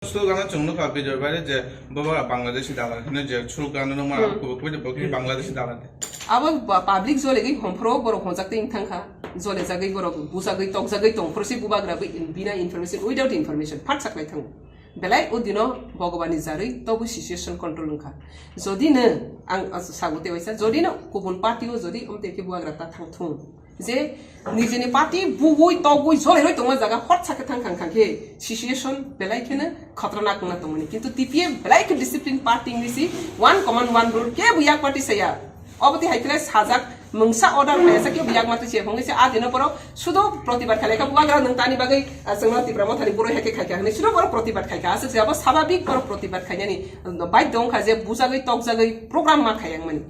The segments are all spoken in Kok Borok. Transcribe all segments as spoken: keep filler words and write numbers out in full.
Slogan chwng nukha Bijoy bai je boba Bangladeshi dalan hino je slogan no mara Hmm. kubuk kubuk bo ki Bangladeshi dalan. Abo ba-, public jolegwi homphro borok honjak tei wngthang kha. Jole jagwi borok bujagwi tokjagwi tong phro se bubagra bai bina information without information phat saklai thango. Belai o dino Bhagwani jarwi tobo situation control wngkha. Jodi no ang as-, sago tei waisa, jodi no kubun party o jodi omte khe bubagra ta thang thung. Je nijini party bugui togui jolai roi tongma jaga hot sakhe thang thang thang khe situation belai kheno khatranak wngna tongmani. Kintu T P F belai khe discipline party wngwi si one command one rule kebo yak party saya. Obo tei hai khe sajak mungsa order khaisa kebo yak mati se hongwi se a dino borok sudo protibad khalai kha bubagra nwng tani bagwi, ah, chwngno Tipra Mothani boroi hai khe khai kha hwnwi sudo borok protibad khai kha. Aswk se abo sababik borok protibad khainani, um, baidho wngkha je bujagwi tokjagwi program ma khayang mani.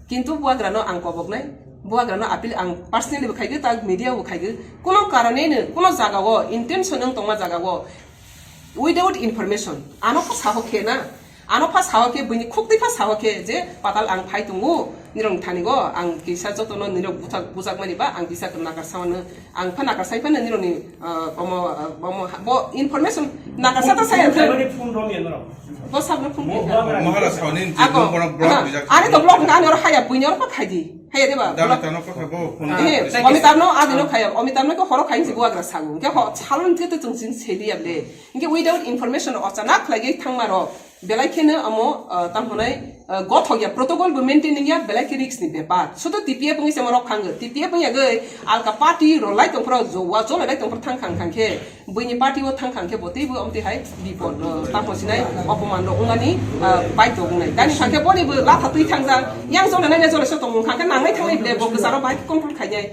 Kintu bubagrano ang koboknai, bubagrano appeal ang personally bo khaigwi, ta media bo khaigwi. Kuno karoneno, kuno jagao, intention wng tongma jagao, without information, ano pha saho khe na, ano pha saho khe, buini khuk twi pha saho khe je patal ang phai tongo, nirok thani go, ang kisa jotono nirok bujak, bujak mani ba, ang kisa nakar samano. Ang pha nakar sai phano nirokni, ah, omo, ah, omo ha-, bo information nakar sa ta saya thang. Phone rom ya norok. Bo sabno phone Mo khe. Bubagra Mahara ni sauni Ako, bono block ah, bijak. Ani to block na ani oro haya buini oro pa khaidi. Haya deba. Dami Block. Tano kotha bo phone. Eh, Omitabno adino khaya. Omitabno ko horo khain si bubagra sagu. Ke ho salon ke to chung sing seli able. Inke without information ochanak lagi thangmaro. Belai kheno amo, ah, tam honai, ah, gothok ya, protocol bo maintain ya, belai khe risk ni bepar. Sudo T P F wngwi se morok khango. T P F wngya gwi alka party rok lai tongphro, jo-, wa jolai lai tongphro thang khang khang khe, buini party o thang khang khe bo teibo amtwi hai bipod, ah, tam hosinai, opoman rok wngmani, ah, baidho wngnai. Dani khang khe boni bo latha twi thangjak, yang jolai nai jolai so tongmung khang khe nangnai thangnai ble bo kwcharo bai control khainai.